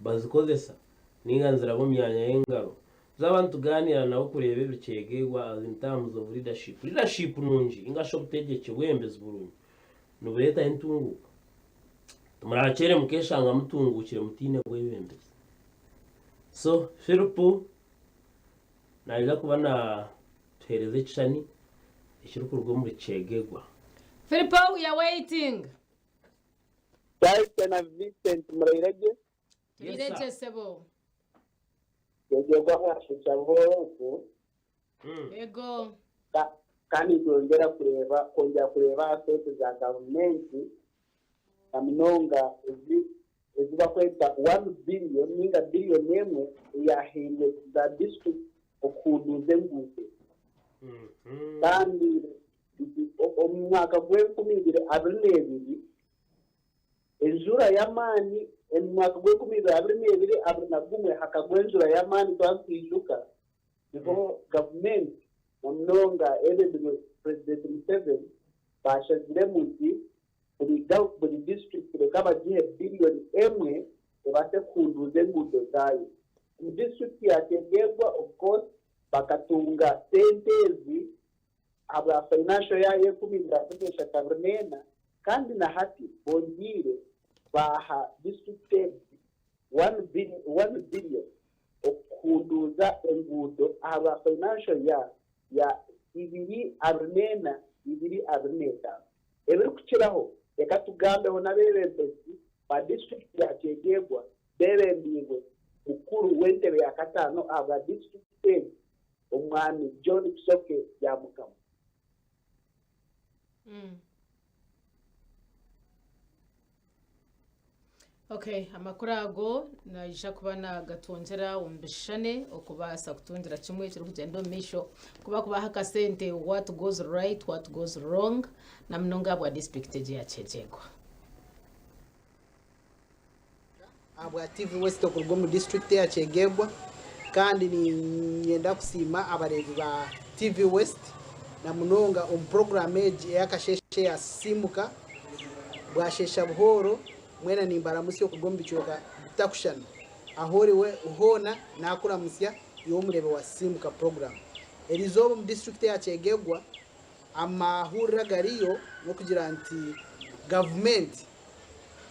Bazikozesa ninga niziraba omu myanya y'engaro. Twaba nitugaaniira nabo kureeba ebiri Kyegegwa as in terms of leadership. Leadership nungi ninga shi obutegyeki, obwebembezi burungi nibureetaho entunguuka. Timuraakyere mukeeshanga mutunguukire mutaine bwebembezi. So Philip naija kuba naatuheereza ekishushani ekirikuruga omuri Kyegegwa. Philip we are waiting. Taita na Vincent muraire gye? Turaire gye sebo. Kyegegwa mwashusha buhooro oku. Yego. Kandi nitwongyera kureeba kwongyera kureeba aha sente za gavumenti na munonga ezi ezi bakweta one billion ninga billion emwe eyahairwe za district okuhunduuza enguuto. Kandi nti omu mwaka gw'enkumi ibiri abiri n'ebiri enjura y'amaani omu mwaka gw'enkumi ibiri abiri n'ebiri abiri na gumwe hakagwa enjura y'amaani twaba nitwijuka niho gavumenti na munonga ebembirwe Purezidenti Museveni baashaziremu nti buri buri disiturikiti reka bagihe biriyoni emwe ebaase kuhunduuza enguudo zaayo. Omu disiturikiti ya Kyegegwa of course bakatunga sente ezi ahabwa financial year 2023 24 kandi na hati bongyeire baaha disiturikiti egi one billion okuhunduuza enguudo ahabwa financial year ya 2024 2025. Ebirikukiraho reka tugambeho n'abeebembezi ba disiturikiti ya Kyegegwa beebembiirwe mukuru w'entebe ya kataano ahabwa disiturikiti egi Omwami John Bisoke Byamukama. Okay, amakuru ago naija kuba nagatwongyera omu bishushane okubaasa kutungira kimwe ekirikugyenda omu maisho kuba kubaha akasente what goes right what goes wrong na munonga ahabwa disiturikiti egi eya Kyegegwa. Ahabwa TV West okuruga omu disiturikiti eya Kyegegwa kandi niinyenda kusiima abareebi ba TV West na munonga omu puroguraamu egi ey'akasheeshe eya Sisiimuka Bwasheesha Buhooro. Mwena nimbaramutsya okuruga omu bicweka bitakushushana. Ahu ori hoona naakuramutsya iwe omureebi wa Sisiimuka puroguraamu. Erizooba omu disiturikiti eya Kyegegwa amahurire agariyo n'okugira nti gavumenti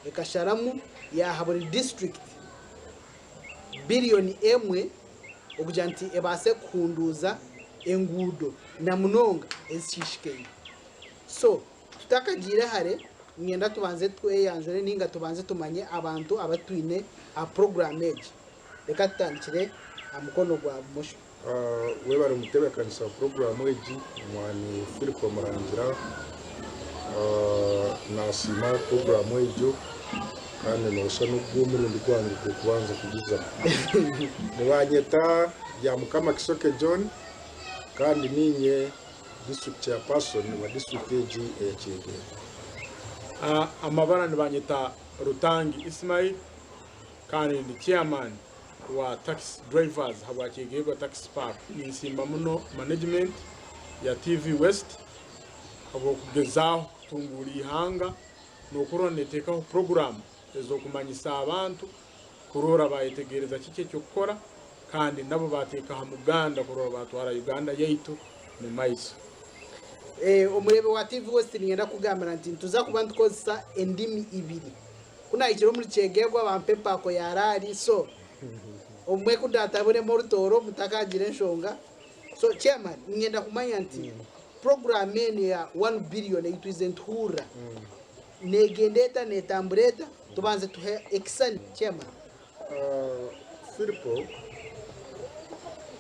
ekasharamu yaaha buri disiturikiti biriyoni emwe okugira nti ebaase kuhunduuza enguudo na munonga ezisiisikaire. So tutakagiire hare niinyenda tubanze tweyanjure nainga tubanze tumanye abantu abu twine aha puroguraamu egi. Reka tutandikire aha mukono gwa bumosho. Webare mutebekanisa wa puroguraamu egi Omwami Philip Murangira. Nasiima puroguraamu egyo kandi noshusha nigwo omurundi gwange gw'okubanza kugizamu. Nibanyeta Byamukama Kisoke John kandi niinye District Chairperson wa disiturikiti egi eya Kyegegwa. Amabara nibanyeta Rutangi Ismail kandi ndi Chairman wa Taxi Drivers habwa Kyegegwa Taxi Park. Ninsiima muno management ya TV West habw'okugezaaho kutunguura eihanga n'okurora neteekaho puroguraamu ez'okumanyisa abantu kurora bayetegereza kiki eky'okukora kandi nabo bateeka ha muganda kurora batwara Uganda yaitu mu maiso. Omureebi wa TV West niinyenda kukugambira nti nituza kuba nitukozesa endimi ibiri. Ku naahikire omuri Kyegegwa bampa epaako ya raari so obumwe ku ndaataburemu orutooro mutakagira enshonga. So chairman niinyenda kumanya nti puroguraamu enu eya one billion ei twize nituhurira neegyenda eta, neetambura eta? Tubanze tuhe ekisani chairman. Philpo,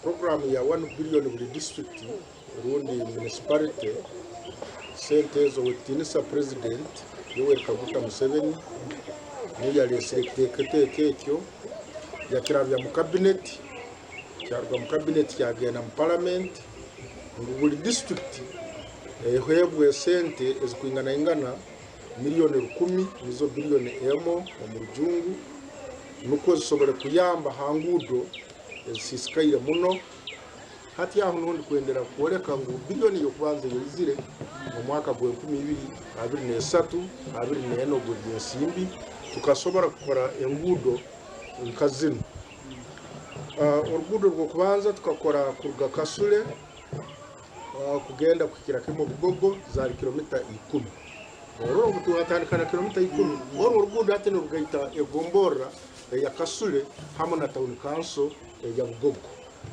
puroguraamu ya one billion buri disiturikiti rundi municipality, sente ezo ow'ekitiinisa Purezidenti Yoweri Kaguta Museveni niwe yareetsire ekiteekateeko ekyo yakirabya mu kabineti, kyaruga mu kabineti kyagenda mu paramenti ngu buri disiturikiti eheebwe sente ezikwinganaingana miriyoni rukumi nizo biriyoni emwe omu rujungu nukwo zisobole kuyamba ha nguudo ezisiisikaire muno. Hati aho niho ndikwendera kworeka ngu biriyoni ey'okubanza eyaizire omu mwaka gw'enkumi ibiri 23 24 ogw'eby'ensimbi, tukasobora kukora enguudo. nka zinu. Oruguudo rw'okubanza tukakora kuruga Kasule kugenda kuhikira kimwe Bugogo zaali kilomita ikumi. Orwo obu twatandika na kilomita ikumi, orwo oruguudo hati nirugaita egomborora eya Kasule hamu na tawuni kanso eya Bugogo.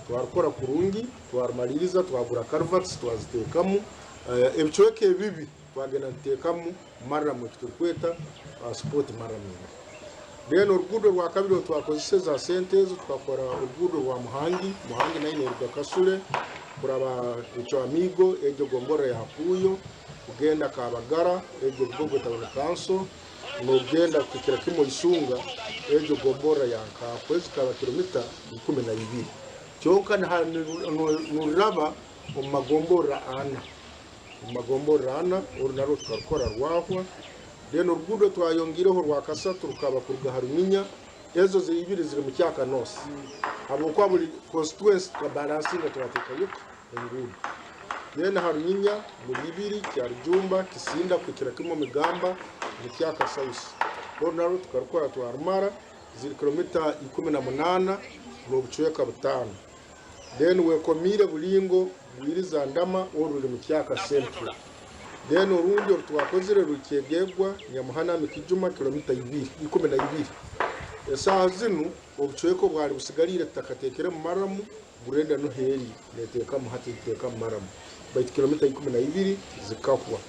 Twarukora kurungi, twarumaliiriza, twagura culverts twaziteekamu. Ebicweka ebibi twagenda nituteekamu murram eki turikweta spot murraming. Then oruguudo orwakabiri oru twakozesa eza sente ezo tukakora oruguudo rwa Muhangi, Muhangi nayo neruga Kasule kuraba Ecwamiigo egyo gomborora ya Puuyo kugenda Kabagara egyo Bugogo town council nogenda kuhikira kimwe Isunga egyo gomborora ya Nkaakwe zikaba kilomita 12 kyonka niruraba omu magomborora ana. Omu magomborora ana, oru narwo tukarukora rwahwa. Then oruguudo twayongiireho orwa kasatu rukaba kuruga ha Runyinya, ezo ziri ibiri ziri mu Kyaka North habwokuba buri constituency tukabalansinga twateekayo ki enguudo. Then ha Runyinya buri ibiri, Kyarujumba, Kisinda kuhikira kimwe Migamba mu Kyaka South. Oru narwo tukarukora twarumara, ziri kilomita 18 n'obucweka butaano. Then wekomiire Bulingo, Bwiriza Ndama oru ruri mu Kyaka Central. Then orundi oru twakozire ruri Kyegegwa, Nyamuhanami Kijuma kilomita ibiri, 12. Esaaha zinu obucweka obwari busigariire tutakateekeremu maramu, greda nuho eri neteekamu hati nituteekamu maramu baitu kilomita 12 zikahwa.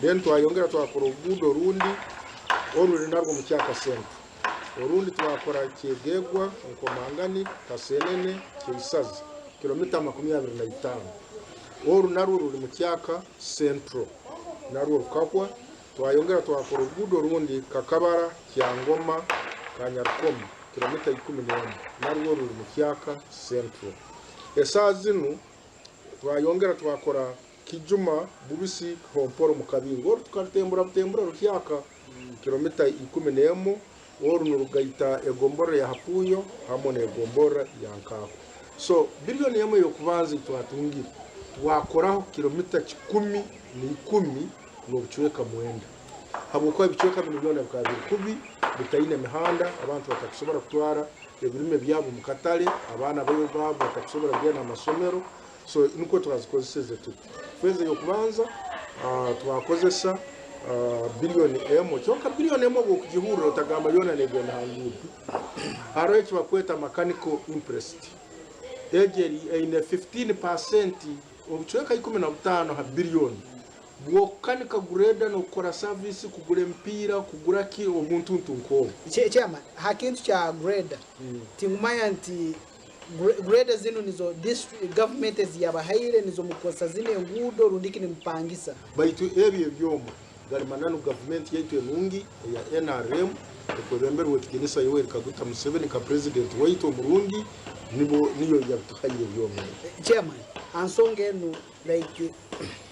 Then twayongera twakora oruguudo orundi oruri narwo mu Kyaka Central. Orundi twakora Kyegegwa, Nkomangani, Kasenene, Kyeisazi, kilomita 25. Oru narwo ruri mu Kyaka Central, narwo rukahwa. Twayongera twakora oruguudo orundi Kakabara, Kyangoma, Kanyarukoma, kilomita 11, narwo ruri mu Kyaka Central. Esaaha zinu twayongera twakora Kijuma, Bubisi, Kihomporo mu Kabingo. Oru tukarutembura butembura ruhyaka kilomita 11, oru nirugaita egomborora ya Hapuuyo hamwe n'egomborora ya Nkaakwa. So biliyoni emwe ey'okubanza ei twatungire, twakoraho kilomita 110 n'obucweka mwenda. Habwokuba ebicweka binu byona bikaba biri kubi, bitaine mihanda, abantu batakusobora kutwara ebirime byabo omu katale, abaana baabo batakusobora kugenda aha masomero. So nikwo twazikozeseze tuti. Phase ey'okubanza twakozesa billion emwe kyonka billion emwe obu okugihurira otagamba yoona negenda aha nguudo. Hariho eki bakweta mechanical imprest egyo eri eine 15% obucweka 15 ha billion bw'okukanika grader n'okukora service, kugura emipiira, kugura ki obuntuntu nk'obwo. Chairman, ha kintu kya grader tingumanya nti Grader zinu nizo district government eziyabahaire nizo mukukozesa zinu enguudo rundiki nimupangisa? Baitu ebyo ebyoma gali mananu gavumenti yaitu enungi eya nrm ekwebemberwa ekitinisa Yoweri Kaguta Museveni nka president waitu omurungi nibo niyo yabituhaire ebyoma ebi. Chairman, hansonga enu like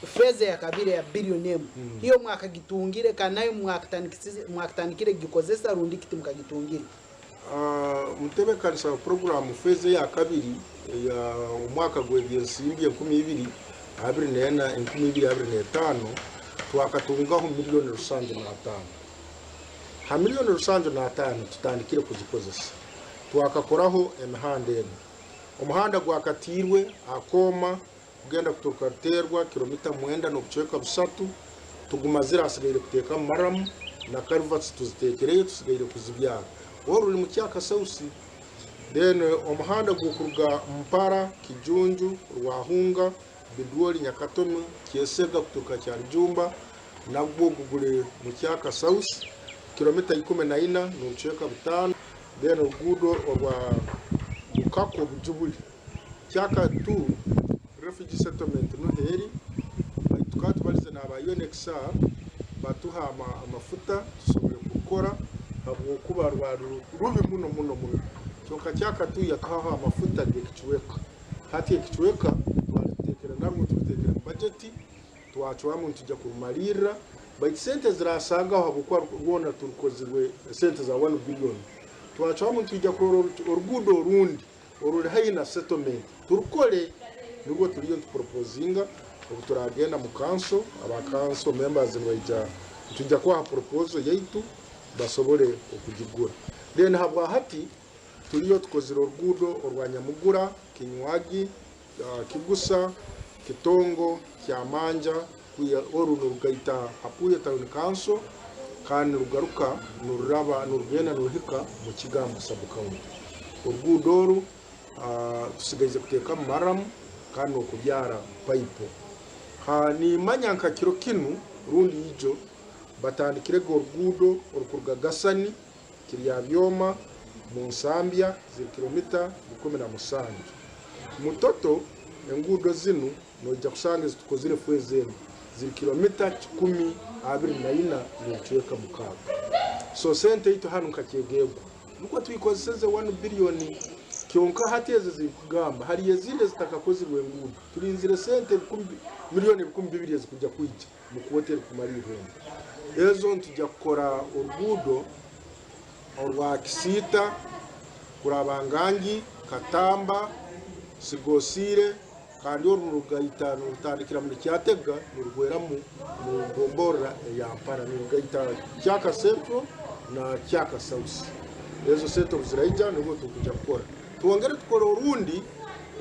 phase eyakabiri eya billion emu hiyo mwakagitungire kandi nayo mwakatandikire kugikozesa rundiki timukagitungire? Omutebeekanisa wa puroguraamu feezi eya kabiri eya omwaka gw'ebyensimbi 2024, 2025 twakatungaho miriyoni rushanju n'ataano. Ha miriyoni rushanju n'ataano tutandikire kuzikozesa. Twakakoraho emihanda enu. Omuhanda gwakatiirwe Akooma kugenda kuturuka Ruteerwa kilomita mwenda n'obucweka busatu, tugumazire hasigaire kuteekamu maramu na culverts tuziteekireyo tusigaire kuzibyara. Oru ruri Mukyaka South then omuhanda gw'okuruga Mpara, Kijunju, Rwahunga, Bidwoli, Nyakatomi, Kyesega kuturuka Kyarujumba nagwo guguri Mukyaka South kilomita 14 n'obucweka butaano then oruguudo orwa Bukako Bujubuli Kyaka tu refugee settlement nuho eri, baitu tukaba tubalize n'aba UNHCR batuha amafuta tusobole kurukora habwokuba rwali rubi muno muno muno. Kyonka Kyaka tu yatuhaho amafuta g'ekicweka. Hati ekicweka twali tutekere narwo turutekere mu bajeti, twacwamu nitwija kurumalirra baitu sente ezirasaagaho habwokuba rwona turukozirwe sente za one billion, twacwamu nitwija kurora oruguudo orundi oruri haihi na settlement turukore nirwo turiyo nitupropozinga obu turagenda mu council aba council members nibaija nitwija kubaha proposal yaitu basobole okugigura then habwahati. Turiyo tukozire oruguudo orwa Nyamugura, Kinywagi, Kigusa, Kitongo, Kyamanja kwiha oru nirugaita Apuuyo Town Council kandi nirugaruka niruraba nirugenda niruhika Mukiga Sub County. Oruguudo oru tusigaize kuteekamu maramu kandi n'okubyara paipu. Nimanya nka kiro kinu rundi ijo batandikirege oruguudo orukuruga Gasani Kiryabyoma mu Nsambya ziri kilomita 17. Mutoto enguudo zinu noija kusanga ezitukozire feezi enu ziri kilomita 124 n'ebicweka mukaaga. So sente itwe hanu nka Kyegegwa nukwo twikozeseze wanu biliyoni kyonka hati ezi ezinkugamba hariyo ezindi ezitakakozirwe enguudo turinzire sente miliyoni 2000 ezikuja kwija mu kwota erikumalirra enu. Ezo nitwija kukora oruguudo orwa Kisiita kuraba Ngangi, Katamba, Sigosiire kandi oru nirugaita nirutandikira muri Kyatega niruhweramu omu gomborora eya Mpara nirugaita Kyaka Central na Kyaka South. Ezo sente obu ziraija nibwo turikwija kukora. Twongere tukore orundi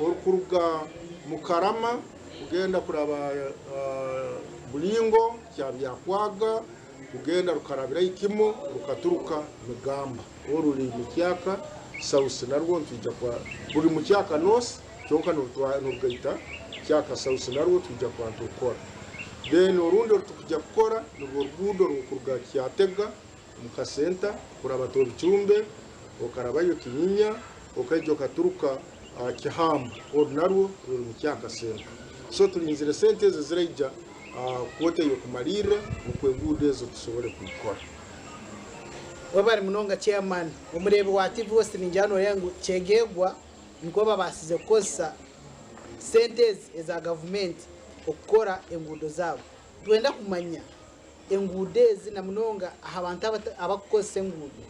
orukuruga Mukarama kugenda kuraba Bulingo, Kyabyakwaga, kugenda rukarabira Ikimo rukaturuka Migamba. Oruri Mukyaka South narwo nitwija kwa ruri Mukyaka North kyonka nirugaita Kyaka South narwo twija kuba niturukora. Then orundi orutukuja kukora nirwo oruguudo orw'okuruga Kyatega omu kasenta kuraba Tobichumbe okarabayo Kinyinya okaija okaturuka Kihamba oru narwo ruri Mukyaka Central. So turinzire sente ezo eziraija kwota ey'okumalirra nukwo enguudo ezo tusobole kwikora. Webare munonga chairman. Omureebi wa TV West ningira noreeba ngu Kyegegwa nikwo babaasize kukozesa sente ezi eza gavumenti okukora enguudo zaabo. Nitwenda kumanya enguudo ezi na munonga aha bantu abakukozesa enguudo,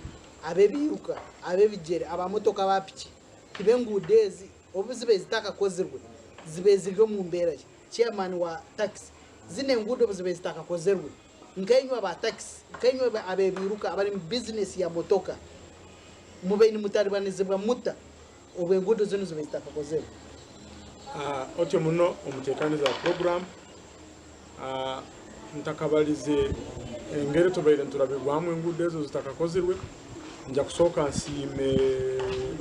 ab'ebiiruka, ab'ebigyere, aba motoka, aba piki, tibo enguudo ezi obu zibaire zitakakozirwe zibaire ziri omu mbeera ki? Chairman wa taxi, zinu enguudo obu zibaire zitakakozirwe nkainywe aba taxi, nkainywe ab'ebiiruka abari mu bizinesi ya motoka mubaire nimutaribanizibwa muta obu enguudo zinu zibaire zitakakozirwe? Otyo muno omuteekaniza wa puroguraamu. Ntakabalize engeri tubaire niturabibwamu enguudo ezo zitakakozirwe, nja kusooka nsiime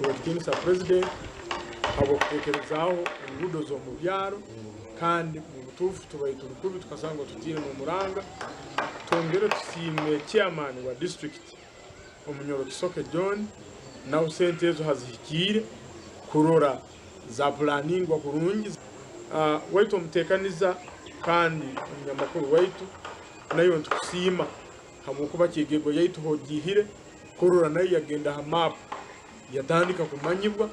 Ow'ekitiinisa Purezidenti ahabw'okuteekerezaaho enguudo z'omu byaro kandi mu butuufu tubaire turi kubi tukasangwa tutaire n'omuranga. Twongere tusiime Chairman wa disiturikiti Omunyoro Kisoke John nawe sente ezo hazihikiire kurora zapulaningwa kurungi. Waitu omutekaniza kandi omunyamakuru waitu naiwe nitukusiima habwokuba Kyegegwa yaitu hogihire kurora nayo yagenda ha maapu yatandika kumanyibwa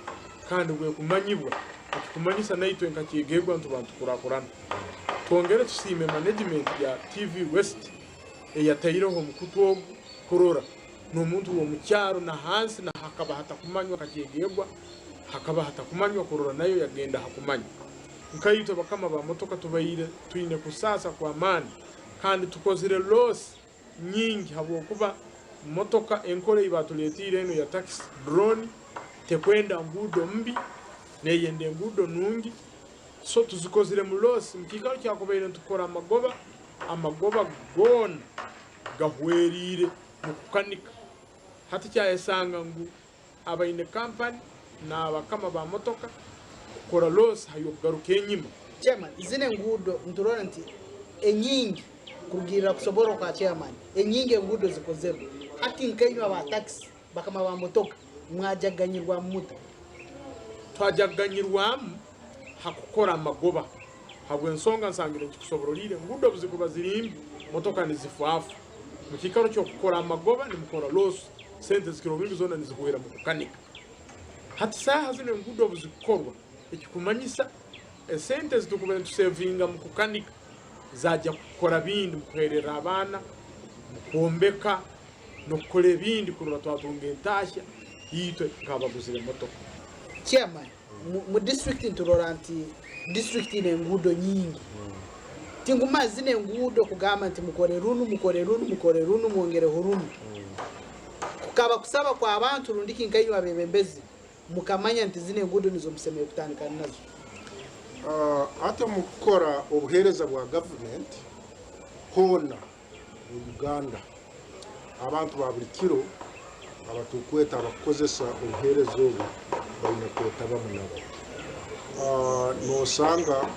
kandi bwekumanyibwa ekikumanyisa naitwe nka Kyegegwa nituba nitukurakurana. Twongere tusiime management ya TV West eyataireho omukutu ogu kurora n'omuntu w'omu kyaro na hansi na hakaba hatakumanywa Kakyegegwa hakaba hatakumanywa kurora nayo yagenda ha kumanya. Nkaitwe bakama ba motoka tubaire twine kusaasa kw'amaani kandi tukozire loss nyingi habwokuba motoka enkora ei baatuletiire enu eya taxi drone tekwenda nguudo mbi neyenda enguudo nungi so tuzikoziremu loss mukiikaro kyakubaire nitukora amagoba, amagoba goona gahweriire mukukanika. Hati kyayesanga ngu abaine kampani n'abakama ba motoka kukora loosi hay'okugaruka enyima. Chairman, zinu enguudo niturora nti enyingi kurugiirira kusoborra kwa chairman, enyingi enguudo zikozerwe. Hati nkainywe aba taxi, bakama ba motoka, mwajaganyirwamu muta? Twajaganyirwamu ha kukora amagoba habw'ensonga nsangire nkikusoboroliire, enguudo obuzikuba ziri mbi, motoka nizifaafa. Mukiikaro ky'okukora amagoba nimukora loosi. Sente zikira obwingi zoona nizihwera mu kukanika. Hati saaha zinu enguudo obu zikukorwa, ekikumanyisa esente ezi turikuba nitusevinga mu kukanika zaija kukora bindi mu kuheererra abaana, mu kwombeka n'okukora ebindi kurora twatunga entaahya itwe nk'abaguzire emotoka. Chairman, mu district niturora nti district eine enguudo nyingi. Tinguma zinu enguudo kugamba nti mukore runu, mukore runu, mukore runu, mwongereho runu. Kukaba kusaba kw'abantu rundiki nkainywe abebembezi. Mukamanya nti zinu enguudo nizo musemeriire kutandika nazo. Hati omu kukora obuheereza bwa gavumenti hoona mu Uganda, abantu ba buri kiro abaturukweta abakukozesa obuheereza obu baine kwetabamu nabo. Nosanga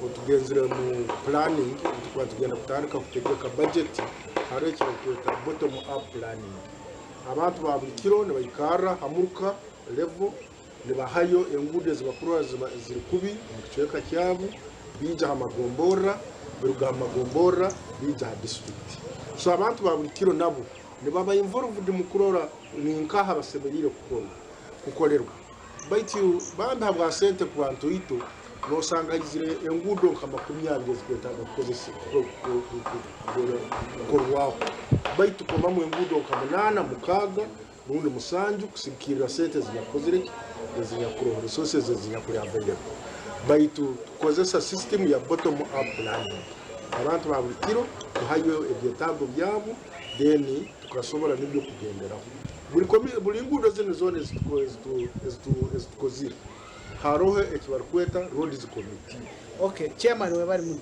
otugenzire mu planning, obutukuba nitugenda kutandika kutegeka bajeti, hariho eki barukweta bottom up planning. Abantu ba buri kiro nibaikarra ha muruka level nibahayo enguudo ezi bakurora ziri kubi omu kicweka kyabo, baija ha magomborra, biruga ha magomborra biija ha disiturikiti. So abantu ba buri kiro nabo nibaba involved mu kurora ninkaha basemeriire kukorerwa. Baitu bambi habwa sente kuba ntoito, nosanga haizire enguudo nka 20 ezikwetaaga kukorwaho, baitu komamu enguudo nka munaana, mukaaga rundi musanju kusigikirra sente ezinyakukozire ki, ezinyakuroho, resources ezinyakuli available. Baitu tukozesa system ya bottom up planning. Abantu ba buri kiro tuhayo ebyetaago byabo then tukasobora nibyo kugenderaho. Buri buri nguudo zinu zoona ezitukozire haroho ekibarukweta roads committee. Okay, chairman webale muno.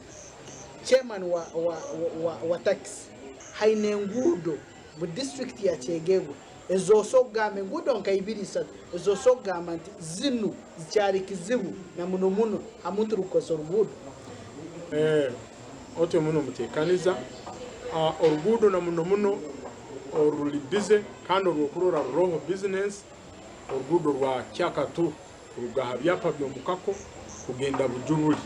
Chairman wa, wa, wa, wa taxi haine enguudo mu disiturikiti ya Kyegegwa ezoosa okugamba enguudo nka ibiri isatu ezoosa okugamba nti zinu zikyari kizibu na muno muno ha muntu orikukozesa oruguudo. Otyo muno mutekaniza oruguudo na muno muno oruri bize kandi orw'okurora ruroho bizinesi, oruguudo rwa Kyakatu kuruga aha byapa by'omukako kugenda Bujuburi.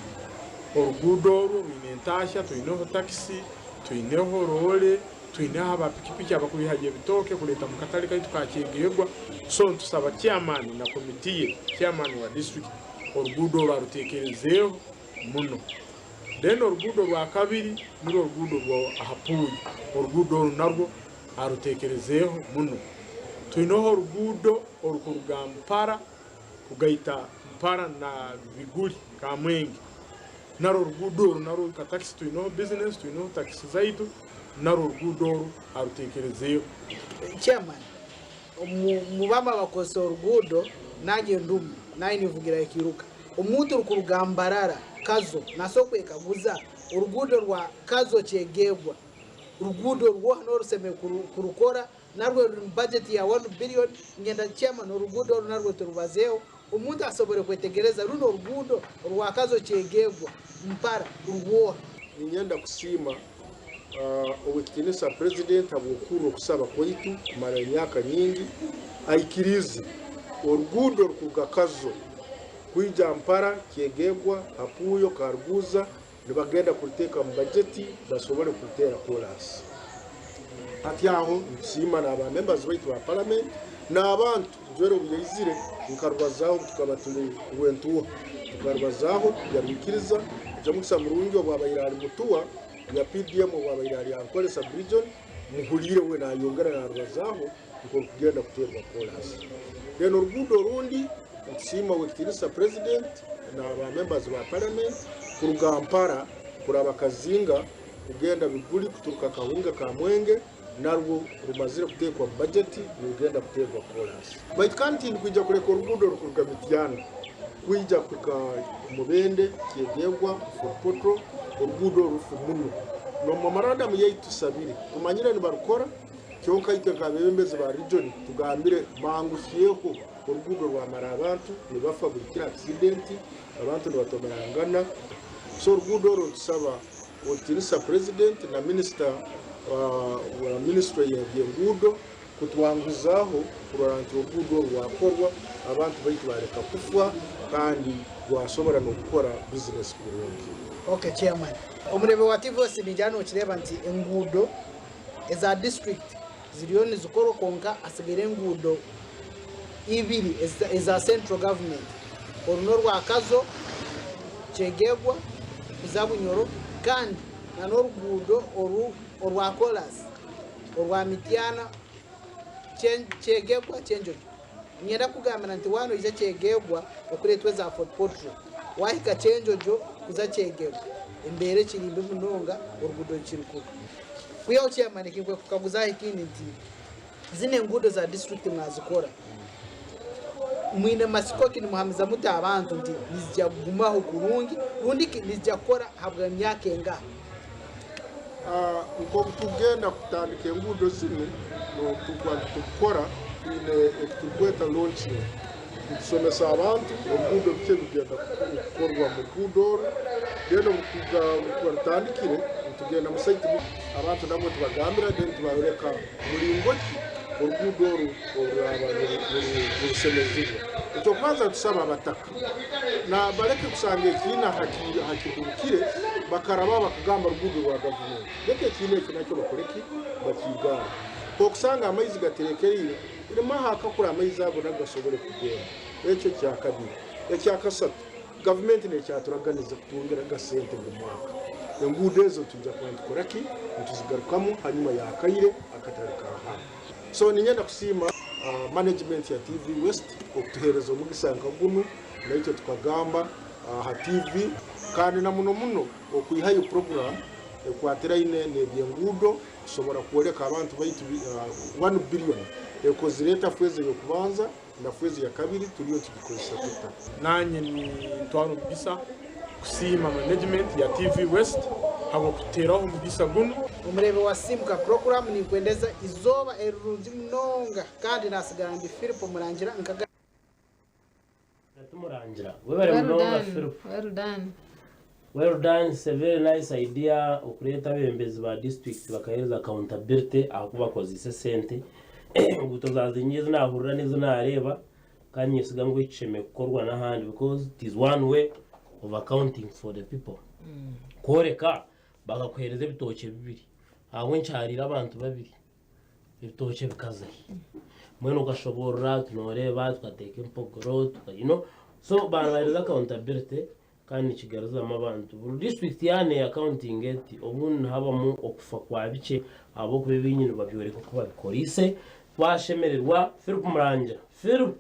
Oruguudo orwo rwine entaahya, twineho takisi, twineho roore, twineho aba pikipiki abakwihayo ebitooke kureeta mu katare kaitu ka Kyegegwa. So nitusaba chairman na komiti ye, chairman wa district, oruguudo orwo aruteekerezeeho muno. Then oruguudo orwa kabiri nirwo oruguudo rwa aha Puuyo. Oruguudo oru narwo aruteekerezeeho muno. Twineho oruguudo orukuruga Mpara kugaita Mpara na Biguri, Kamwenge. Narwo oruguudo oru narwo nka takisi twineho bizinesi, twineho takisi zaitu, narwo oruguudo oru aruteekerezeeho. Chairman, omu bamwe abakozesa oruguudo nanye ndumu, nanye ninvugiraho ekiiruka. Omuntu orikuruga Mbarara, Kazo nasobola kwekaguza oruguudo rwa Kazo Kyegegwa ruguudo rwoha n'orusemeriire kurukora narwo ruri mu bajeti ya wanu biliyoni ngenda chairman oruguudo oru narwo turubazeeho omuntu asobole kwetegereza runu oruguudo orwa Kazo Kyegegwa Mpara rwoha. Niinyenda kusiima Ow'ekitiinisa Purezidenti habw'okuhurra okusaba kwaitu kumara emyaka nyingi aikiriize oruguudo orukuruga Kazo kwija Mpara, Kyegegwa, Hapuuyo, Karuguuza nibagenda kuruteeka omu bajeti basobole kuruteera koolaasi. Hati aho nitusiima n'aba members baitu ba paramenti n'abantu Njwera obu yaizire nkarubazaaho obu tukaba tuli Rwentuuha tukarubazaaho yarwikiriza eky'omugisa murungi obu abaire ali Mutuwa ya PDM obu abaire ali Ankole sub-region muhuliire we nayongera narubazaaho nk'orukugenda kuteerwa koolaasi. Then oruguudo orundi nitusiima Ow'ekitiinisa President na ba members ba parliament kuruga Mpara kuraba Kazinga kugenda Biguli kuturuka Kahunga Kamwenge narwo rumazire kuteekwa mu bajeti nirugenda kuteerwa koolaasi. Baitu kandi tindikwija kuleka oruguudo orukuruga Mityana kwija kuhika Mubende, Kyegegwa, Fort Portal, oruguudo oru rufu muno. N'omu memorandum yaitu tusabire, tumanyire nibarukora Kyonka itwe nk'abeebembezi ba region tugambire banguhyeho oruguudo rwamara abantu nibafa buri kiro accident, abantu nibatomerangana. So oruguudo orwo nitusaba owekitiinisa president na minister wa ministry y'ebyenguudo kutwanguhizaaho kurora nti oruguudo oru rwakorwa abantu baitu bareka kufa kandi rwasobora n'okukora business kurungi. Ok chairman. Omureebe wa TV West ningira nokireeba nti enguudo Eza disiturikiti ziriyo nizikorwa kwonka hatsigaire enguudo ibiri eza Central Government. Oru n'orwa Kazo, Kyegegwa kuza Bunyoro kandi n'oruguudo oru orwa koorasi orwa Mityana, Kyegegwa, Kyenjojo. Niinyenda kukugambira nti waaba noija Kyegegwa okureetwa eza Fort Portal, waahika Kyenjojo kuza Kyegegwa embeera ekiri mbi munonga oruguudo rukiri kubi. Kwihaho chairman ekinkwekukaguza aha ekindi nti zinu enguudo za district mwazikora. Mwine matsiko ki, nimuhamiza muta abantu nti nizija kugumaho kurungi rundi ki nizija kukora habw'emyaka engaha? Nk'oku tugenda kutandika enguudo zinu, tukuba nitukora twine eki turikweta launching. Nitusomesa abantu oruguudo biki ebirikugenda kukorwa omu ruguudo oru. Then obu rukuba rutandikire, nitugenda mu site abantu nabwo tubagambira then tubayoreka muringo ki oruguudo oru oruraaba nirusemezibwa. Eky'okubanza nitusaba abataka na bareke kusanga ekiina hakihurukire bakaraba bakagamba ruguudo rwa gavumenti. Leka ekiina ekyo nakyo bakore ki? Bakiigaare. Nk'okusanga amaizi gaterekereire, rimaho akakura amaizi ago nago gasobole kugenda. Ekyo kyakabiri. Ekyakasatu, gavumenti nekyaturaganiza kutwongera gasente buri mwaka. Enguudo ezo nitwija kuba nitukora ki? Nituzigarukamu hanyuma y'akaire akatari ka hara. So niinyenda kusiima management ya TV West okutuheereza omugisa nka gunu naitwe tukagamba aha TV kandi na muno muno okwihayo program ekwatiraine n'ebyenguudo kusobora kwoleka abantu baitu 1 billion ekozire eta fwezi ey'okubanza na fwezi eyakabiri turiyo nitugikozesa tuta. Nanye nintwara omugisa kusiima management ya TV West habw'okututeeraho omugisa gunu. Omureebi wa Simuka Program ninkwendeza izooba erirungi munonga kandi nasigara ndi Philip Murangira nkaga. Tumurangira. Webale Well munonga done. Philip. Well done. Well done, it's a very nice idea okureeta abebembezi ba district bakahereza accountability ahaku bakozeise esente. Enguuto zazingi ezi nahurira n'ezi nareeba kandi ninyesiga ngu eki kishemereire kukorwa n'ahandi because it is one way of accounting for the people. Kworeka bakakuhereza ebitookye bibiri ahabw'enki hariire abantu babiri ebitookye bikaza hi? Mbwenu okashoboorora oti nooreeba tukateeka empogoro tuka you know so babahereza accountability kandi nikigaruzamu abantu. Buri disiturikiti yaaba neeyakauntinga eti obundi nihabamu okufa kwa bikye ahabw'okuba ebingi nibabyoreka oku babikoreise. Twashemererwa Philip Murangira. Philip!